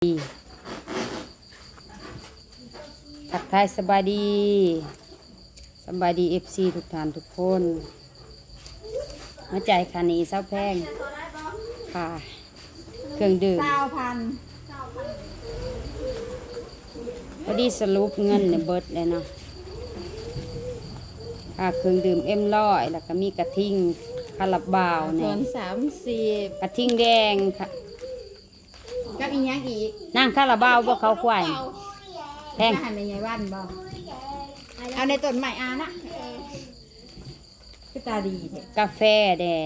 ທັກທາຍສະບາຍດີ ສະບາຍດີ ເອັຟຊີ ທຸກທ່ານທຸກຄົນ. ມາຈ່າຍຄ່າໜີ້ສາວແພງ ຄ່າເຄື່ອງດື່ມ ຊາວພັນ. ພໍດີສະຫຼຸບເງິນນີ້ເບິດແລ້ວເນາະ. ຄ່າເຄື່ອງດື່ມເອັມຮ້ອຍ ແລ້ວກໍມີກະທິງຄາລາບາວນີ້ ສາມສິບ ກະທິງແດງ ກັບອີຫຍັງອີກ? ນາງຄາລາບາວບໍ່ ເຂົ້າຄວາຍ ແພງ ມາໃຫ້ແມ່ໃຫຍ່ວັນບໍ່? ເອົາໃນຕົ້ນໄມ້ອານະ ຄືຕາດີແທ້. ກາແຟແດ່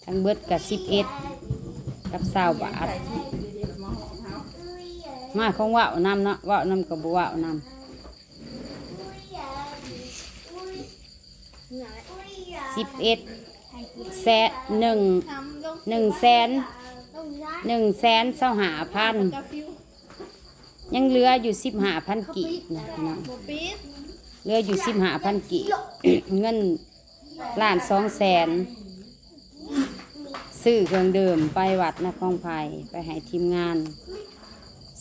ທັງເບິດກໍສິບເອັດກັບຊາວບາດ. ມາຂອງເວົ້ານຳເນາະ ເວົ້ານຳກໍບໍ່ເວົ້ານຳ. ສິບເອັດແສນ ໜຶ່ງ ໜຶ່ງແສນ ໜຶ່ງແສນຊາວຫ້າພັນ ຍັງເຫຼືອຢູ່ສິບຫ້າພັນກີບນະພີ່ນ້ອງ ເຫຼືອຢູ່ສິບຫ້າພັນກີບ ເງິນລ້ານສອງແສນ ຊື້ເຄື່ອງດື່ມໄປວັດນະຄອງໄພ ໄປໃຫ້ທີມງານ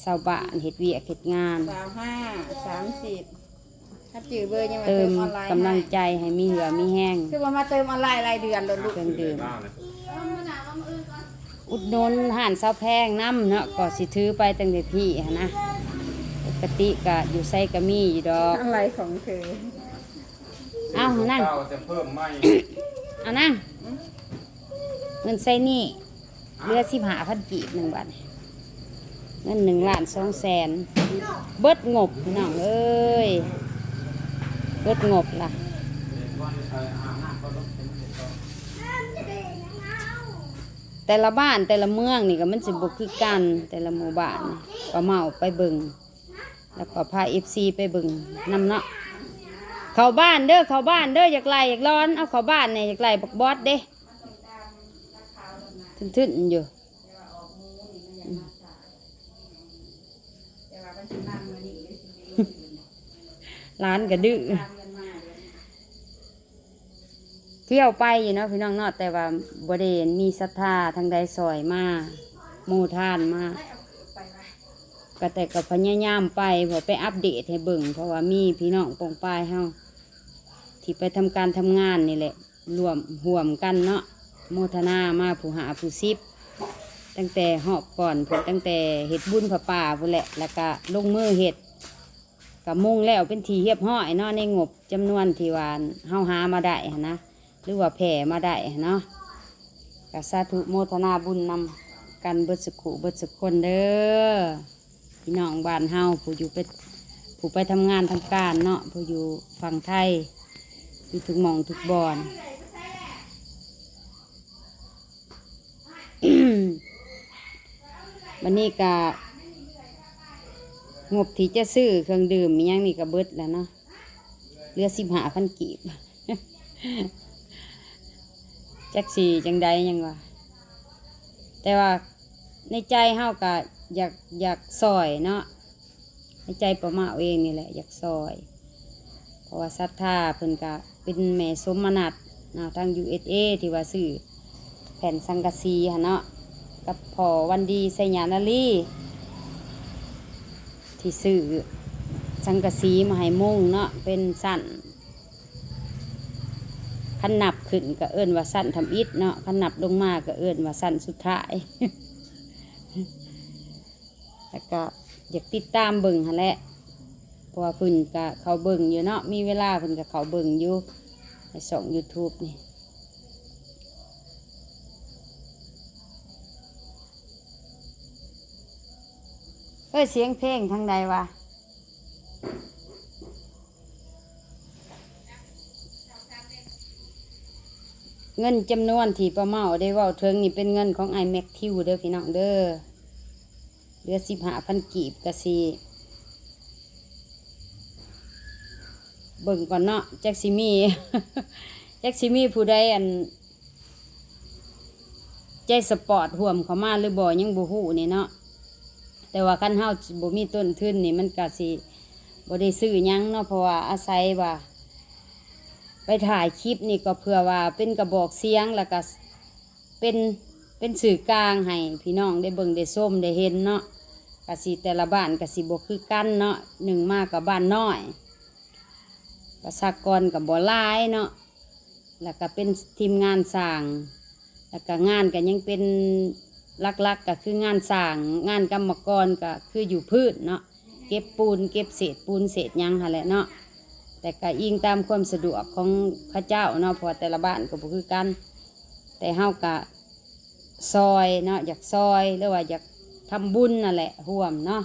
ຊາວບ້ານເຮັດວຽກເຮັດງານ ຊາວຫ້າ ສາມສິບ ຖ້າຈື່ເບີຍັງມາເຕີມອອນລາຍ ເຕີມກຳລັງໃຈໃຫ້ມີເຫື່ອມີແຮງ ຄືວ່າມາເຕີມອອນລາຍລາຍເດືອນໂລດລູກ ເຄື່ອງດື່ມ ອຸດໜູນຮ້ານສາວແພງນຳເນາະ ກໍຊິຖືໄປຕັ້ງແຕ່ພີ້ຫັ້ນນະ ປົກກະຕິກະຢູ່ໃສກະມີຢູ່ດອກ ອອນລາຍຂອງເທີ. ເອົານາງ ເອົານາງ ເງິນໃສ່ນີ້ເຫຼືອສິບຫ້າພັນກີບໜຶ່ງບາດນີ້ ເງິນໜຶ່ງລ້ານສອງແສນ ເບິດງົບພີ່ນ້ອງເອີຍ ເບິດງົບລະ. ແຕ່ລະບ້ານແຕ່ລະເມືອງນີ້ກໍມັນຊິບໍ່ຄືກັນ ແຕ່ລະໝູ່ບ້ານ ປ້າເມົາໄປເບິ່ງ ແລ້ວກໍພາເອັຟຊີໄປເບິ່ງນຳເນາະ. ເຂົ້າບ້ານເດີ ເຂົ້າບ້ານເດີ ຢາກໄລ່ຢາກລອນ ເອົາເຂົ້າບ້ານແດ່ ຢາກໄລ່ບັກບອດເດ້ ທຶນໆຢູ່ ຫຼານກະດື້. ທ່ຽວໄປຢູ່ເນາະພີ່ນ້ອງເນາະ ແຕ່ວ່າບໍ່ໄດ້ມີສັດທາທາງໃດຊ່ອຍມາ ໂມທານມາ ກໍແຕ່ກໍພະຍາຍາມໄປ ເພື່ອໄປອັບເດດໃຫ້ເບິ່ງ ເພາະວ່າມີພີ່ນ້ອງປ້ອງປາຍເຮົາ ທີ່ໄປທຳການທຳງານນີ້ແຫຼະ ລວມຮ່ວມກັນເນາະ ໂມທະນາມາຜູ້ຫ້າຜູ້ສິບ ຕັ້ງແຕ່ຮອບກ່ອນພຸ້ນ ຕັ້ງແຕ່ເຮັດບຸນຜ້າປ່າພຸ້ນແຫຼະ ແລ້ວກະລົງມືເຮັດ ກະມຸງແລ້ວເປັນທີ່ຮຽບຮ້ອຍເນາະ ໃນງົບຈຳນວນທີ່ວ່າເຮົາຫາມາໄດ້ຫັ້ນນະ ຫຼືວ່າແຜ່ມາໄດ້ຫັ້ນເນາະ ກະສາທຸໂມທະນາບຸນນຳກັນເບິດສຸຂູເບິດສຸຄົນເດີ ພີ່ນ້ອງບ້ານເຮົາ ຜູ້ຢູ່ໄປ ຜູ້ໄປທຳງານທຳການເນາະ ຜູ້ຢູ່ຝັ່ງໄທ ຢູ່ທຸກໝ່ອງທຸກບ່ອນ. ບັດນີ້ກະ ງົບທີ່ຈະຊື້ເຄື່ອງດື່ມອີ່ຫຍັງນີ້ກະເບິດແລ້ວເນາະ ເຫຼືອສິບຫ້າພັນກີບ ຈັກຊິຈັ່ງໃດຫຍັງວ່າ ແຕ່ວ່າໃນໃຈເຮົາກະຢາກ ຢາກຊ່ອຍເນາະ ໃນໃຈປ້າເມົາເອງນີ້ແຫຼະຢາກຊ່ອຍ ເພາະວ່າສັດທາເພິ່ນກະເປັນແມ່ສົມມະນັດເນາະ ທາງ ຢູເອສເອ ທີ່ວ່າຊື້ແຜ່ນສັງກະສີຫັ້ນເນາະ ກັບພໍ່ວັນດີ ໄຊຍານາລີ ທີ່ຊື້ສັງກະສີມາໃຫ້ມຸງເນາະ ເປັນຊັ້ນ ຄັນນັບຂຶ້ນກະເອີ້ນວ່າຊັ້ນທຳອິດເນາະ ຄັນນັບລົງມາກະເອີ້ນວ່າຊັ້ນສຸດທ້າຍ. ແລ້ວກະຢາກຕິດຕາມເບິ່ງຫັ້ນແຫຼະ ເພາະວ່າເພິ່ນກະເຂົ້າເບິ່ງຢູ່ເນາະ ມີເວລາເພິ່ນກະເຂົ້າເບິ່ງຢູ່ໃນຊ່ອງຢູທູບນີ້. ເອີຍ ສຽງເພງທາງໃດວະ? ເງິນຈຳນວນທີ່ປ້າເມົາໄດ້ເວົ້າເຖິງນີ້ ເປັນເງິນຂອງອ້າຍແມັກທິວເດີພີ່ນ້ອງເດີ ເຫຼືອສິບຫ້າພັນກີບ ກະຊິເບິ່ງກ່ອນເນາະ ຈັກຊິມີ ຈັກຊິມີຜູ້ໃດ ອັນ ໃຈສະປອດຮ່ວມເຂົ້າມາຫຼືບໍ່ ຍັງບໍ່ຮູ້ນີ້ເນາະ ແຕ່ວ່າຄັນເຮົາບໍ່ມີຕົ້ນທຶນນີ້ ມັນກະຊິບໍ່ໄດ້ຊື້ຫຍັງເນາະ ເພາະວ່າອາໄສວ່າໄປຖ່າຍຄລິບນີ້ ກໍເພື່ອວ່າເປັນກະບອກສຽງ ແລ້ວກະເປັນ ເປັນສື່ກາງໃຫ້ພີ່ນ້ອງໄດ້ເບິ່ງໄດ້ຊົມໄດ້ເຫັນເນາະ ກະຊິແຕ່ລະບ້ານກະຊິບໍ່ຄືກັນເນາະ, ໜຶ່ງມາກະບ້ານນ້ອຍ ປະຊາກອນກະບໍ່ຫຼາຍເນາະ, ແລ້ວກະເປັນທີມງານສ້າງ ແລ້ວກະງານກະຍັງເປັນຫຼັກໆ ກະຄືງານສ້າງ, ງານກຳມະກອນກະຄືຢູ່ພື້ນເນາະ, ເກັບປູນ ເກັບເສດປູນເສດຫຍັງຫັ້ນແຫຼະເນາະ. ແຕ່ກະອີງຕາມຄວາມສະດວກຂອງເຂົາເຈົ້າເນາະ, ເພາະວ່າແຕ່ລະບ້ານກະບໍ່ຄືກັນ. ແຕ່ເຮົາກະ ຊ່ອຍເນາະ, ຢາກຊ່ອຍ ຫຼືວ່າຢາກທຳບຸນນັ້ນແຫຼະ ຮ່ວມເນາະ.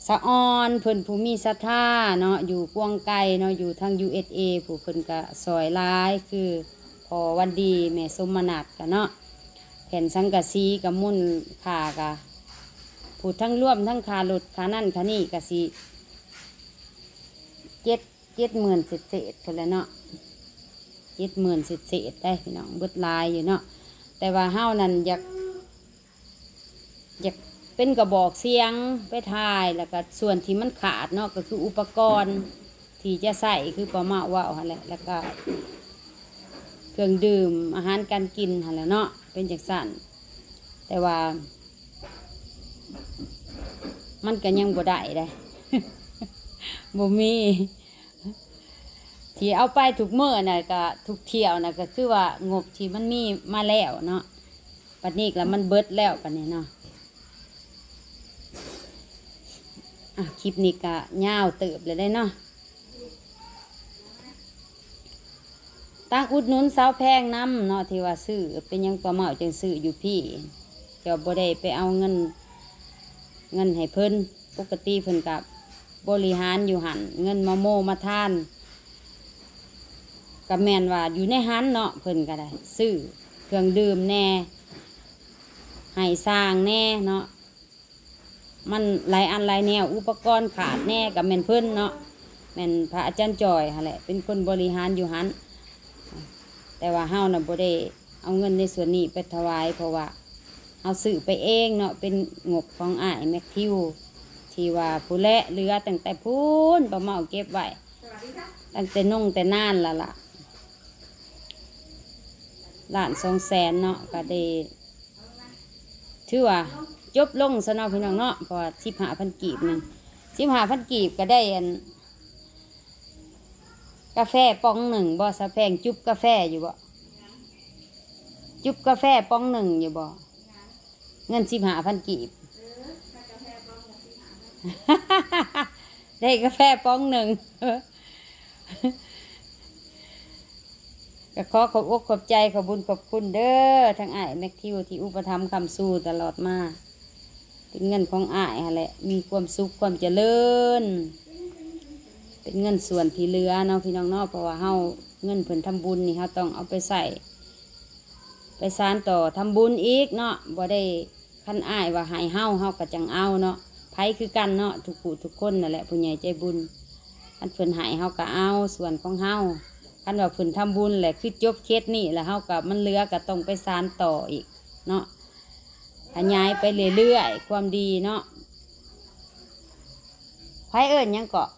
ສະອອນເພິ່ນຜູ້ມີສັດທາເນາະ ຢູ່ກວາງໄກເນາະ ຢູ່ທາງ ຢູເອສເອ ຜູ້ເພິ່ນກະຊ່ອຍຫຼາຍ ຄືພໍ່ວັນດີ ແມ່ສົມມະນັດກະເນາະ, ແຜ່ນສັງກະສີກະມູນຄ່າກະ ຜູ້ທັງລວມທັງຄ່າລົດຄ່ານັ້ນຄ່ານີ້ກະຊິເຈັດ ເຈັດໝື່ນເສດໆ ພຸ້ນແຫຼະເນາະ, ເຈັດໝື່ນເສດໆ ໄດ໋ພີ່ນ້ອງ, ເບິດຫຼາຍຢູ່ເນາະ. ແຕ່ວ່າເຮົານັ້ນຢາກ ຢາກເປັນກະບອກສຽງໄປຖ່າຍ, ແລ້ວກະສ່ວນທີ່ມັນຂາດເນາະ ກະຄືອຸປະກອນທີ່ຈະໃຊ້ ຄືປ້າເມົ້າເວົ້າຫັ້ນແຫຼະ, ແລ້ວກະເຄື່ອງດື່ມ ອາຫານການກິນຫັ້ນແຫຼະເນາະ, ເປັນຈັ່ງຊັ້ນ. ແຕ່ວ່າມັນກະຍັງບໍ່ໄດ້ເດ້ ບໍ່ມີ. ທີ່ເອົາໄປທຸກມື້ນະ ກະທຸກທ່ຽວນະ ກະຄືວ່າງົບທີ່ມັນມີມາແລ້ວເນາະ, ບັດນີ້ລະມັນເບິດແລ້ວ ບັດນີ້ເນາະ. ອ່ະ ຄລິບນີ້ກະຍາວເຕີບແລ້ວເດ້ເນາະ. ຕາງອຸດໜູນສາວແພງນຳເນາະ ທີ່ວ່າຊື້, ເປັນຫຍັງປ້າເມົ້າຈຶ່ງຊື້ຢູ່ພີ້? ເຈົ້າບໍ່ໄດ້ໄປເອົາເງິນ ເງິນໃຫ້ເພິ່ນ, ປົກກະຕິເພິ່ນກະບໍລິຫານຢູ່ຫັ້ນ, ເງິນມາໂມມາທານ ກະແມ່ນວ່າຢູ່ໃນຫັ້ນເນາະ, ເພິ່ນກະໄດ້ຊື້ເຄື່ອງດື່ມແດ່ ໃຫ້ຊ່າງແດ່ເນາະ. ມັນຫຼາຍອັນຫຼາຍແນວ, ອຸປະກອນຂາດແດ່ກະແມ່ນເພິ່ນເນາະ, ແມ່ນພະອາຈານຈ່ອຍຫັ້ນແຫຼະ ເປັນຄົນບໍລິຫານຢູ່ຫັ້ນ. ແຕ່ວ່າເຮົານະບໍ່ໄດ້ເອົາເງິນໃນສ່ວນນີ້ໄປຖວາຍ ເພາະວ່າເຮົາຊື້ໄປເອງເນາະ, ເປັນງົບຂອງອ້າຍແມັກທິວ ທີ່ວ່າຜູ້ແລະເຫຼືອຕັ້ງແຕ່ພຸ້ນ ປ້າເມົ້າເກັບໄວ້ຕັ້ງແຕ່ນົງແຕ່ນານລະລະ ລ້ານສອງແສນເນາະ, ກະໄດ້ ຖືວ່າຈົບລົງຊະເນາະພີ່ນ້ອງເນາະ, ເພາະວ່າສິບຫ້າພັນກີບໜຶ່ງ ສິບຫ້າພັນກີບກະໄດ້ອັນ ກາແຟປ໋ອງໜຶ່ງບໍ? ສາວແພງ ຈູບກາແຟຢູ່ບໍ? ຈູບກາແຟປ໋ອງໜຶ່ງຢູ່ບໍ? ເງິນສິບຫ້າພັນກີບ ໄດ້ກາແຟປ໋ອງໜຶ່ງ. ກະຂໍຂອບອົກຂອບໃຈ ຂອບບຸນຂອບຄຸນເດີ ທັງອ້າຍແມັກທິວທີ່ອຸປະຖຳຄ້ຳຊູຕະຫຼອດມາ, ເປັນເງິນຂອງອ້າຍຫັ້ນແຫຼະ, ມີຄວາມສຸກຄວາມຈະເລີນ, ເປັນເງິນສ່ວນທີ່ເຫຼືອເນາະ ພີ່ນ້ອງເນາະ, ເພາະວ່າເຮົາ ເງິນເພິ່ນທຳບຸນນີ້ ເຮົາຕ້ອງເອົາໄປໃຊ້ ໄປສານຕໍ່ທຳບຸນອີກເນາະ, ບໍ່ໄດ້ ຄັນອ້າຍວ່າໃຫ້ເຮົາ ເຮົາກະຈັ່ງເອົາເນາະ, ໃຜຄືກັນເນາະ ທຸກຜູ້ທຸກຄົນນັ້ນແຫຼະ ຜູ້ໃຫຍ່ໃຈບຸນ, ຄັນເພິ່ນໃຫ້ເຮົາກະເອົາສ່ວນຂອງເຮົາ, ຄັນວ່າເພິ່ນທຳບຸນແຫຼະ ຄືຈົບເຂດນີ້ແລ້ວ ເຮົາກະ ມັນເຫຼືອກະຕ້ອງໄປສານຕໍ່ອີກເນາະ, ຂະຫຍາຍໄປເລື້ອຍໆ ຄວາມດີເນາະ. ໃຜເອີ້ນຫຍັງເກາະ?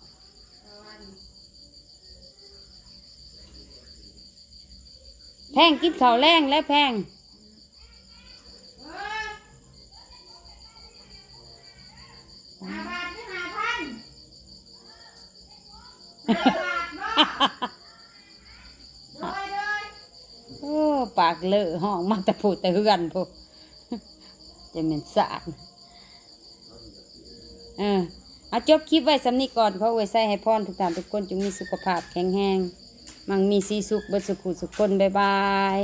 ແພງ ກິນເຂົ້າແລງແລ້ວແພງ. ຫ້າບາດ ຫຼື ຫ້າພັນ? ຫ້າບາດບໍ? ໂດຍ ໂດຍ. ໂອ້ ປາກເລີະ ຮ້ອງມາແຕ່ຜູ້ແຕ່ເຮືອນພຸ້ນ ຈະແມ່ນຊາດ. ເອີ ເອົາ ຈົບຄລິບໄວ້ສ່ຳນີ້ກ່ອນ. ຂໍອວຍໄຊໃຫ້ພອນທຸກທ່ານທຸກຄົນ ຈົ່ງມີສຸຂະພາບແຂງແຮງ ມັ່ງມີສີສຸກເບິດສູ່ຜູ້ສູ່ຄົນ. ບາຍບາຍ.